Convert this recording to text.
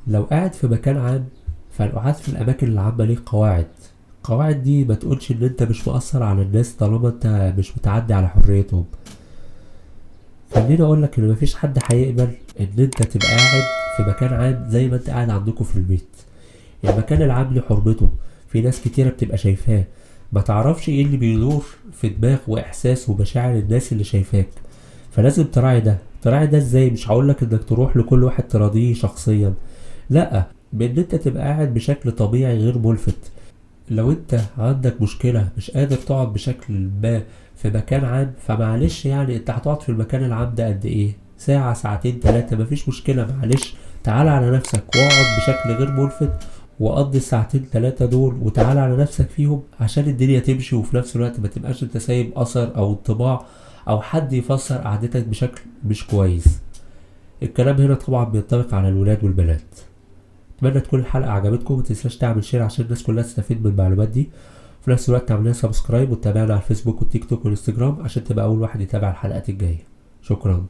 لو قاعد في مكان عام، فالقعاد في الأماكن العامة ليه قواعد. القواعد دي ما تقولش إن أنت مش مؤثر على الناس طالما أنت مش متعدي على حريتهم. خليني أقول لك إن مفيش حد هيقبل إن أنت تبقى قاعد في مكان عام زي ما أنت قاعد عندكم في البيت. المكان العام له حرمته، في ناس كتيرة بتبقى شايفاه، ما تعرفش ايه اللي بيدور في دماغ واحساس ومشاعر الناس اللي شايفاك، فلازم تراعي ده. تراعي ده ازاي؟ مش هقولك انك تروح لكل واحد تراضيه شخصيا، لا، بان انت تبقى قاعد بشكل طبيعي غير ملفت. لو انت عندك مشكلة مش قادر تقعد بشكل ما في مكان عام، فمعلش انت هتقعد في المكان العام ده قد ايه؟ ساعة، ساعتين، 3، مفيش مشكلة، معلش تعال على نفسك واقعد بشكل غير ملفت وقضي الساعتين 3 دول وتعال على نفسك فيهم عشان الدنيا تمشي، وفي نفس الوقت ما تبقاش انت سايب اثر او انطباع او حد يفسر قعدتك بشكل مش كويس. الكلام هنا طبعا بينطبق على الولاد والبنات. اتمنى تكون الحلقة عجبتكم، ما تنساش تعمل share عشان الناس كلها تستفيد من المعلومات دي، وفي نفس الوقت تعمل لنا subscribe وتتابعنا على الفيسبوك والتيك توك والانستجرام عشان تبقى اول واحد يتابع الحلقات الجاية. شكرا.